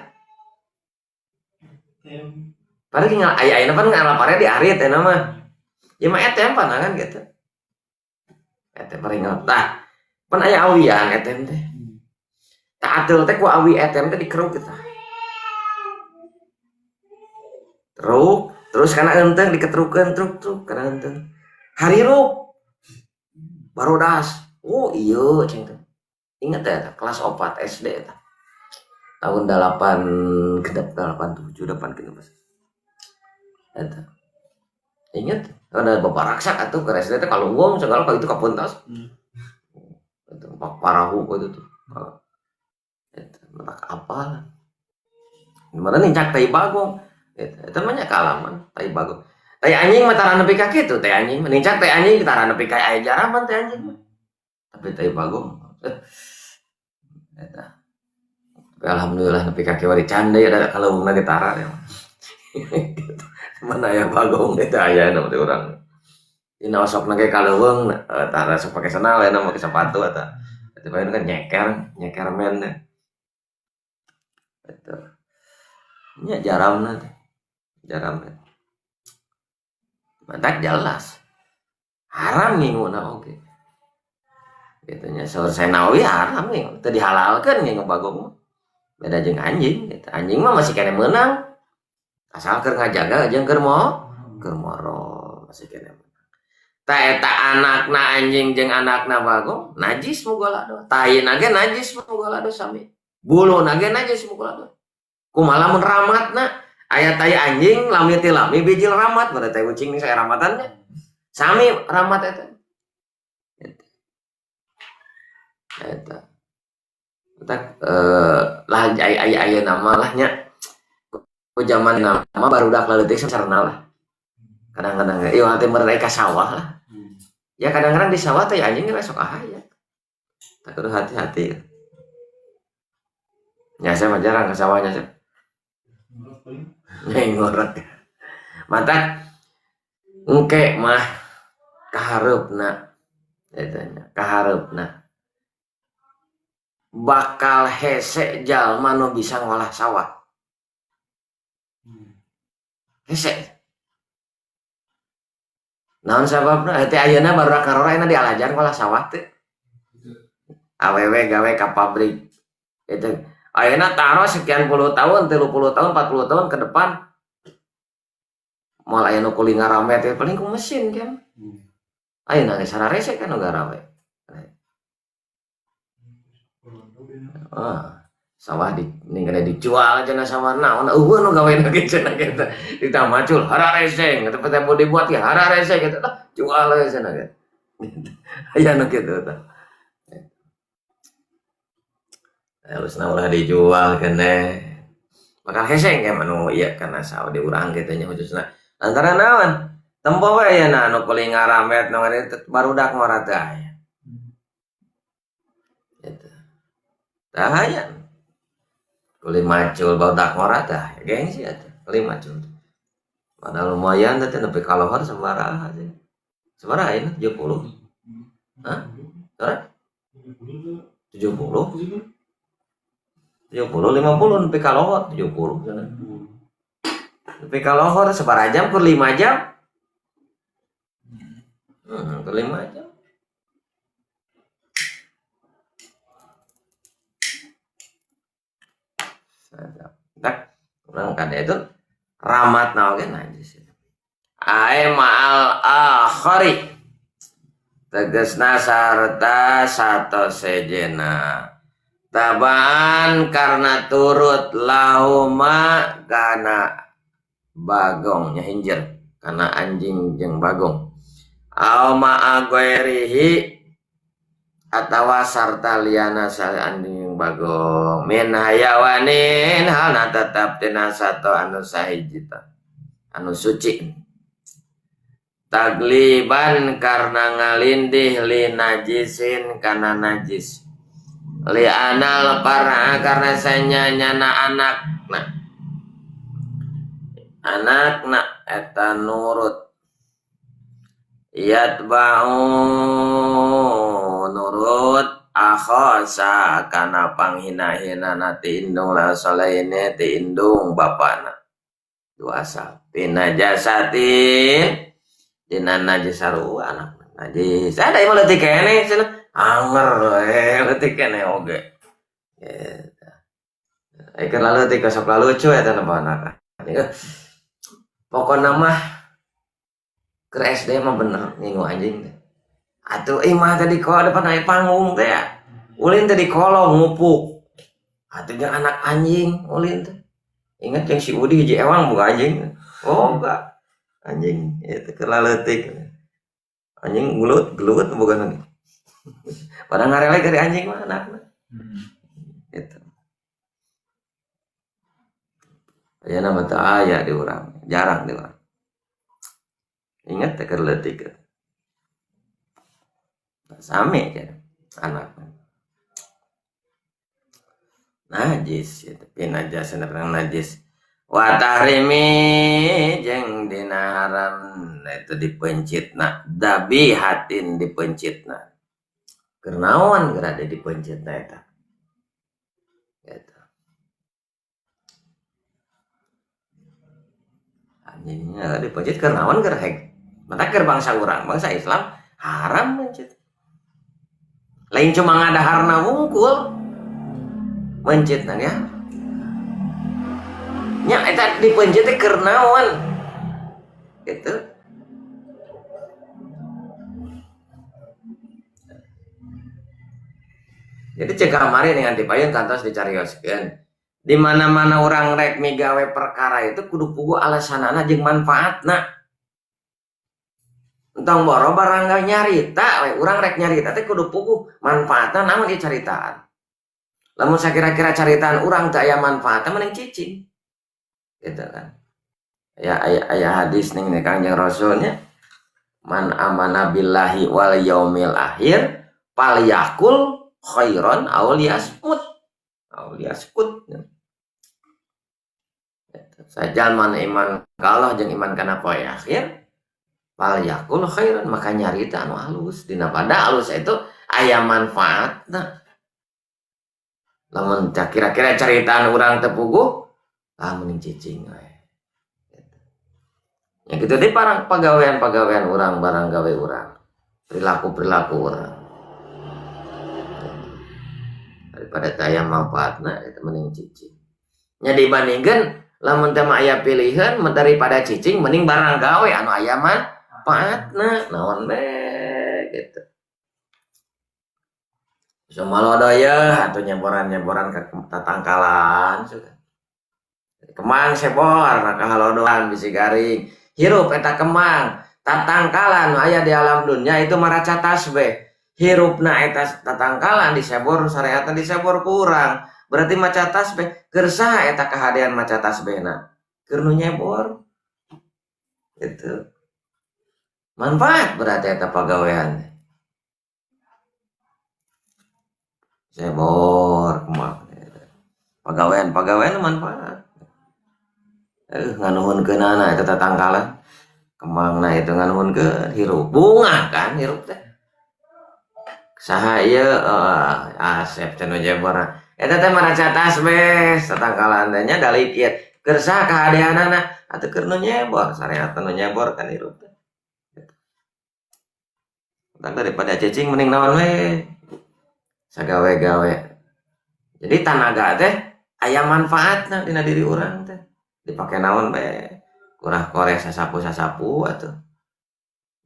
Padahal tinggal aya ayeuna pan ngalaparek di arit eta mah. Ya mah etem panangan gitu. Etem pernah ngalap. Tah, pan aya awian etem teh. Tah ateul teh ku awi etem teh dikeruk kitu. Teruk, terus kana eunteung diketrukeun truk-truk kana eunteung. Harirup. Barodas. Oh iya ceng teh. Ingat ya kelas 4 SD eta. Tahun 8 genep 87 8 genep. Eta. Ingat ada bapak raksak atuh ke SD teh kalunggung segala ka itu kapuntas. Itu pak parahu itu tuh. Eta matak apal. Mana nincak tai bagong. Eta mah nya kaalaman tai bagong. Tai anjing mah tara nepi ka kitu tai anjing. Nincak tai anjing tara nepi ka aya jaraman tai anjing mah. Tapi tai bagong eta. Tapi alhamdulillah nepi ka kieu dicande da kaleuweungna ge tara ya. Mana aya bagong eta aya na teh urang. Dina osokna ge kaleuweung tara sok pake sendal aya make sepatu eta. Eta bae kan nyeker, nyeker men teh. Eta. Nya jaramna teh. Jaramna. Mantak jelas. Haram nginguna oge. Gitu nya selesai nawi haram nih, teu dihalalkeun ngingu bagong mah. Beda jeung anjing gitu. Anjing mah masih kene meunang. Asal keur ngajaga jeung keur moro masih kene meunang. Tah eta anakna anjing jeung anakna bagong najis mugolado. Taina ge najis mugolado sami. Buluna ge najis mugolado. Kumaha lamun ramatna aya tai anjing lami ti lami bijil ramat berarti tai ucing saya ramatannya. Sami ramat eta. Eta. Eta lah aya nama lah nya. Ku zaman nama barudak leutik sarana lah. Kadang-kadang ieu teh mereka sawah lah. Ya kadang-kadang di sawah teh anjing ge sok ahaya. Tak kudu hati-hati. Ya saya mah jarang ke sawahnya sih. Ngorok. Mata engke mah kahareupna eta nya, kahareupna. Bakal hese jalma nu bisa ngolah sawah. Hese. Naon sababna? Teh ayeuna baru karora ayeuna dialajar ngolah sawah teh. Awewe gawe ka pabrik. Itu ayeuna taruh sekian puluh tahun, 30 tahun, 40 tahun ke depan. Moal aya nu kuli ngarame teh paling ku mesin kan. Ayeuna geus sararese kan nu garawe. Ah, sawah di ninggalna dijual cenah sawah naon eueuh nu gawe ge cenah kitu. Ditamacul hararese teh teh mau dibuat ya hararese kitu lah jual we cenah kitu. Aya nu kitu tah. Harusna ulah dijual keneh. Bakal hese ge manu ieu kana sawah di urang kitu nya khususna. Lantaran naon? Tempo we ayeuna anu kuli ngaramet nu barudak ngora teh aya. Gitu. Tah aya. Kuli macul barudak ngora teh gengsi atuh kuli macul. Padahal lumayan teh nepi ka lohor sabaraha sih. Sabaraha ayeuna 70? Hah? Sabaraha? 70? 70 50 nepi ka lohor 70 cenah. Nepi ka lohor sabaraha jam kur 5 jam? Kur 5 jam. Tak urang kada itu ramat naon ge najis. Ae ma'al akh akhari tegesna sarta sato sejena tabaan karena turut lahuma kana bagong nya hinjer kana anjing jeung bagong au ma'a ghairihi atawa sarta liana sal anjing bagong min hayawanin halna tetap tina sato anu sahiji anu suci tagliban karena ngalindih li najisin kana najis li anal para karena sanyanyana anakna anakna eta nurut yatba'u nurut akhosa kana panghina-hina ti indung la salaine ti indung bapana dua asal pinajasatin dina najis sarua anak najis ada ieu leutik keneh cenah anger we leutik keneh oge eta keur leutik sok lucu eta anak. Pokona mah keur SD mah bener ngingu anjing teh. Atuh imah teh di depan aya panggung teh ya. Ulin teh di kolong ngupuk. Atuh jeung anak anjing ulin teh. Ingat jeung si Udi hiji ewang buka anjing. Oh enggak. Anjing itu keur leutik. Anjing gelut gelut bukan anjing. Padahal ngarelek dari anjing mah anakna. Gitu. Aya nama teu aya di urang, jarang di urang. Ingat teh keur leutik. Sami ya anak. Najis itu pinajas najis. Wa tahrimi jeung dina haram itu dipencitna dabihatin dipencitna. Keur naon geura dipencitna eta? Eta. Anjingnya dipencit keur naon geura hek. Mata keur bangsa urang, bangsa Islam haram mencit. Lain cuma ngadaharna wungkul mencitna ya. Nya eta dipencit teh keur naon? Gitu. Jadi cek kamari dengan dipayun kantos dicarioskeun. Di mana-mana urang rek migawe perkara itu kudu puguh alasanana jeung manfaatna. Entong boro barang nyarita we urang rek nyarita teh kudu puguh manfaatna naon ieu caritaan. Lamun sakira-kira caritaan urang teu aya manfaatna mending cicing. Gitu kan. Ya aya hadis ning Kangjeng Rasulnya man amana billahi wal yaumil akhir falyakul khairan aw liyasmut aw liyaskut. Sajalma iman ka Allah jeung iman kana poe akhir falyakul khairan maka nyarita anu halus dina pada halus itu aya manfaatna. Lamun kira-kira caritaan urang teu puguh ah mending cicing we. Ya gitu deh parang pagawean-pagawean urang barang gawe urang perilaku-perilaku urang daripada teu aya manfaatna eta mending cicing. Nya dibandingkeun lamun teh mah aya pilihan daripada cicing mending barang gawe anu aya manfaatna naon we gitu. Sumalodoyeuh atuh nyeboran-nyeboran ka tatangkalan suka. Kemang sebor ka halodoan bisi garing. Hirup eta kemang tatangkalan aya di alam dunia itu maraca tasbih. Hirupna eta tatangkalan disebor syariatna disebor ku urang. Berarti maca tasbih keur saha eta kahadean maca tasbihna? Keur nu nyebor. Gitu. Manfaat berarti eta pagawean. Sebor kemang. Pagawean-pagawean manfaat. Nganuhunkeunana eta tatangkalan. Kemangna itu nganuhunkeun hirup bunga kan hirup teh. Saha ieu Asep teh nu jeborna. Eta teh maraca tasbih tatangkalan teh nya dalikir. Keur saha kahadeanana atuh keur nu nyebor syariat nu nyebor kan hirup teh. Tah daripada cicing mending naon we. Sagawe-gawe. Jadi tanaga teh aya manfaatna dina diri urang teh. Dipake naon we. Kurah koreh sasapu-sasapu atuh.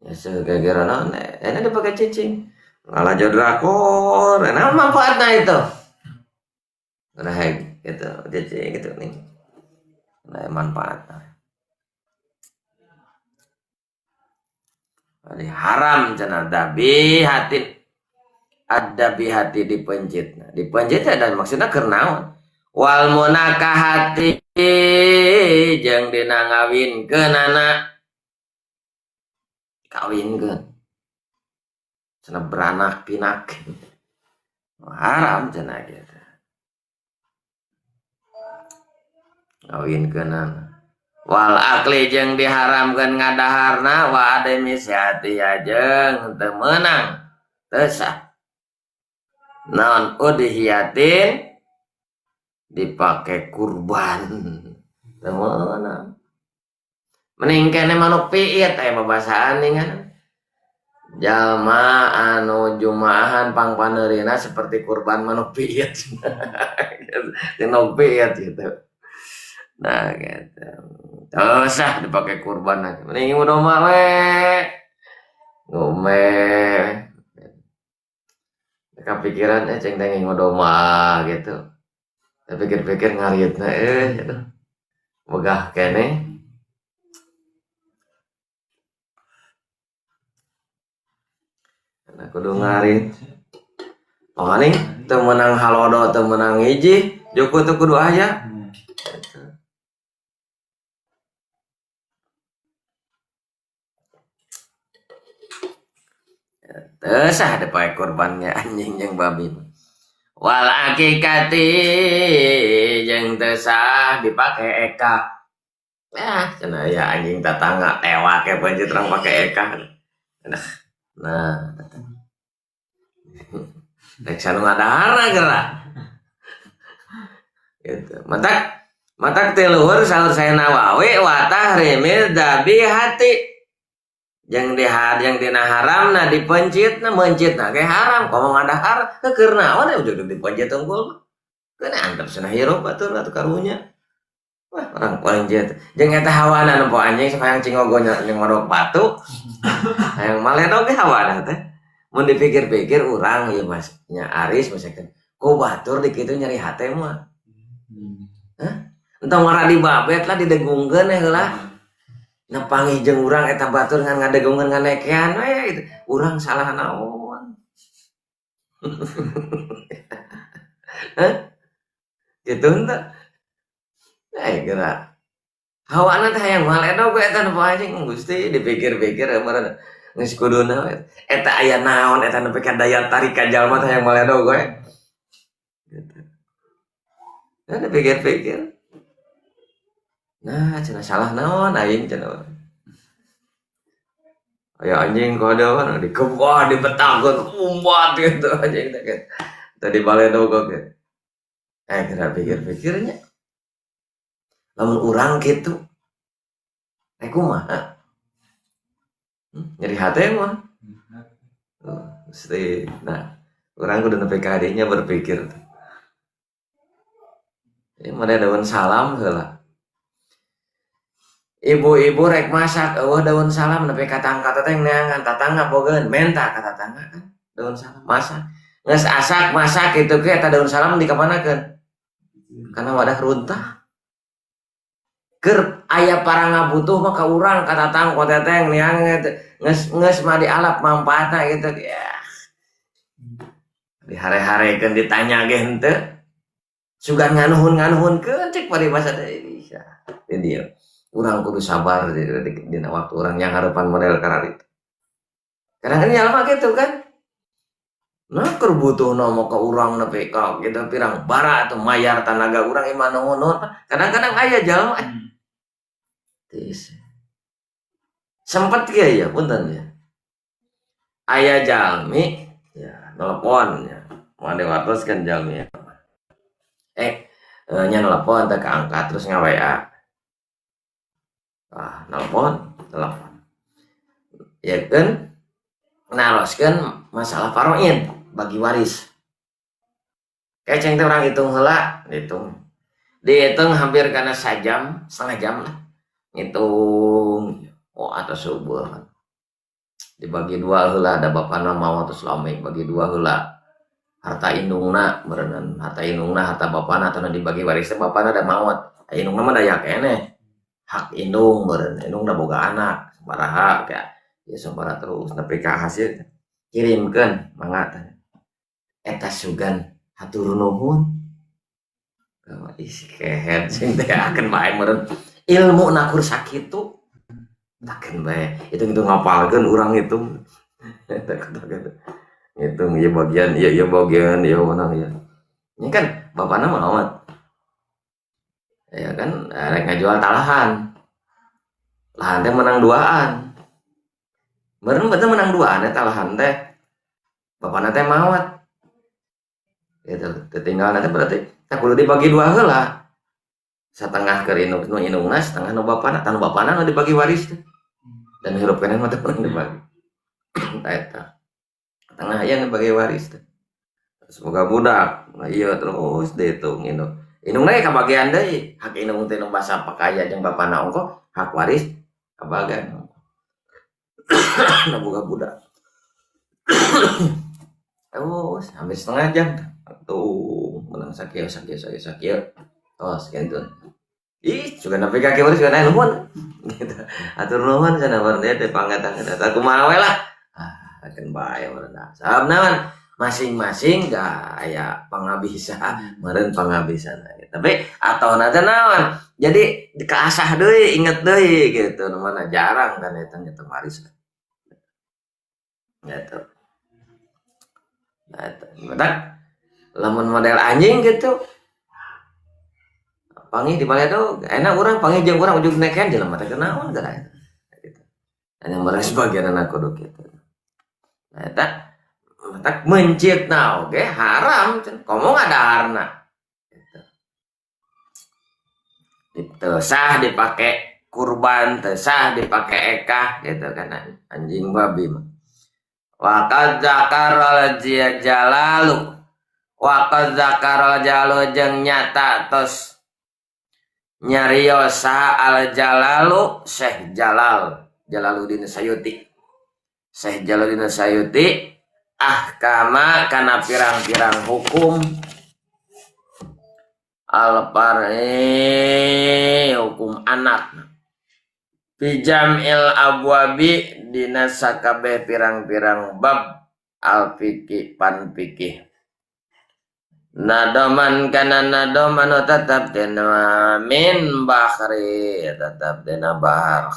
Ya segagera naon enak dipakai cicing. Lalajo drakor, nah manfaatna itu. Nah gitu, cicing gitu nih. Nah manfaatna. Jadi haram cenah dabihatin. Ad-dabihati dipencit. Nah, dipencit dan maksudnya keur naon? Wal munakahati jeung dina ngawinkeunana. Kawinkeun. Cenah beranak pinak. Haram cenah gitu. Ngawinkeunana. Wal akli jeung diharamkeun ngadaharna wa ademi sihati jeung teu meunang. Teu sah. Naon udhiyatin dipake kurban. Teu meunang. Mending kene manuk piit aya babasaan ningan. Jalma anu jumaahan pangpaneurina seperti kurban manuk piit. Manuk piit gitu. Nah gitu. Teu sah dipake kurban. Mending udah mah we. Ngume. Kepikiran ceng teh ngodoma gitu. Pikir-pikir ngaritna gitu. Megah keneh. Nah, kudu ngarit. Paling teu meunang halodo, teu meunang hiji, joko teu kudu aya. Teu sah dipake kurbannya anjing jeung babi. Wal akikati jeung teu sah dipake eka. Ah, cenah ya anjing tatangga tewak ke pencit orang pake eka. Nah, rek sanu ngadahar geura. Gitu. Matak teh luhur sahur saya Nawawi wa tahrimil dabihati. Jeung yang dina haramna dipencitna meuncitna ge haram komo ngadahar keur naon ujug-ujug dipencit unggul mah. Keuna antep cenah hirup atuh atuh karunya. Wah, orang pencit. Jeung eta hawana nempo anjing sok hayang cingogo nyodok batu. Hayang maledog ge hawana teh. Mun dipikir-pikir urang ieu Mas nya Aris misalkan ku batur di kitu nyeri hate mah. Hah? Entong ngara dibabet lah didegungkeun we heula. Nepangih jeung urang eta batur ngan ngadegungkeun nganekean we gitu. Urang salah naon. Hah? Gitu henteu. Geura. Hawana teh hayang maledog we eta nempo anjing Gusti dipikir-pikir meureun geus kuduna we. Eta aya naon eta nepi ka daya tarik ka jalma teh hayang maledog we. Gitu. Nah, dipikir-pikir. Nah, cenah salah naon aing cenah. Aya anjing kodoan dikebah dibetakeun umbat gitu anjing teh gitu. Tadi baledog oge. Kira pikir-pikirnya. Lamun urang kitu. Kumaha? Nyeri hate mah. Mesti. Nah, urang kudu nepi ka dinya berpikir. Ieu mah daun salam heula. Ibu-ibu rek masak eueuh daun salam nepi ka tangka teh neangan tatangga bogeun menta ka tatangga kan daun salam masak. Geus asak masak kitu ge eta daun salam dikapanakeun? Kana wadah runtah. Keur aya para ngabutuh mah ka urang ka tatang ku teteng neangan teh geus mah dialap manfaatna gitu ya. Dihare-harekeun ditanya ge henteu. Sugan nganuhun-nganuhunkeun cek paribasa teh bisa. Di dieu. Urang kudu sabar dina waktu urang yang harapan model kararitu. Kadang-kadang jalma gitu kan. Nah, keur butuhna mah ka urang nepi ka kitu pirang bara atau mayar tanaga urang imah nuhun-nuhun. Kadang-kadang aya jalma. Tis. Sempet ge ya punten ya. Aya jalmi ya telepon ya. Made watos kan jalmi ya. Nya telepon teh kaangkat terus nga-WA. Ah, nelpon. Ya kan naroskeun masalah faraid bagi waris. Kayak ceng teh urang hitung heula, dihitung. Dihitung hampir kana sajam, setengah jam lah. Ngitung. Oh, atau subuh. Dibagi dua heula da bapana maot terus lame bagi dua heula. Harta indungna meureunnan harta indungna harta bapana atau dibagi waris teh bapana da maot. Indungna mah daya keneh. Hak indung meureun indung da boga anak sabaraha ka ya sabaraha terus nepi ka hasil kirimkeun mangga teh. Eta sugan hatur nuhun. Ih kehed sing teh akeun bae meureun ilmu nakur sakitu takeun bae itu gitu ngapalkeun urang itu ngitung ieu bagian ieu bagian ieu menang ieu ini kan bapana maot ya kan rek ngajual talahan lahan teh menang duaan meureun betul menang duaan eta lahan teh bapana teh maot gitu tertinggal nanti berarti tak kudu dibagi dua heula setengah ke indung nu indungna setengah nu bapana tah nu bapana nu dibagi waris teh dan hirup keneh mah teu pernah dibagi tah eta setengah ieu nu dibagi waris teh semoga budak nah ieu terus dihitung indung indungna ge kabagian deui hak indung teh nu basa pakaya jeung bapana ongkoh hak waris kabagian nu boga budak terus hampir setengah jam tuh menang sakieu sakieu sakieu sakieu tos gitu ih juga nepi ka kieu juga nae nuhun gitu atur nuhun cenah meureun teh pangatang eta kumaha we lah ah akeun bae meureun sabab naon masing-masing gaya pangabisa meureun pangabisana tapi atau na teh naon jadi kaasah deui inget deui gitu nu mana jarang kan eta gitu waris gitu nah eta matak lamun model anjing gitu panggih di baledo enak urang panggih jeung urang ujug neken jelema teh kunaon geura eta gitu hanya meureun sebagian anak kudu kitu nah eta matak mencitna oge haram komo ngadaharna gitu teu sah dipake kurban teu sah dipake ekah gitu kan anjing babi mah wa qad dzakaral jalalu wa qad dzakaral jalalu jeung nyata tos nyarios saha al jalalu Syekh Jalal Jalaluddin Sayuti Syekh Jalaluddin Sayuti ahkama kana pirang-pirang hukum al far'i hukum anak fi jam'il abwabi dina sakabeh pirang-pirang bab al fikih pan fikih nadoman kana nadoman tetap dina min bahri tetap dina bahar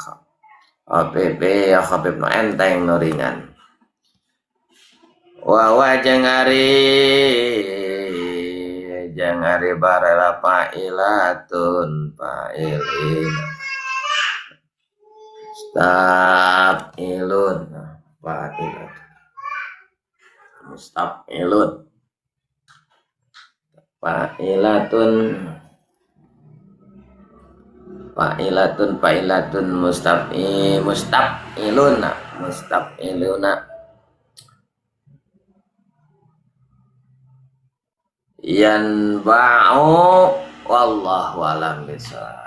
OPP ya khafif nu enteng nu ringan wa wa jeung ari barela fa'ilatun fa'ilin mustaf'ilun fa'ilatun mustaf'ilun fa'ilatun fa'ilatun fa'ilatun mustaf'i mustaf'iluna mustaf'iluna yan ba'u wallahu alam bisawab.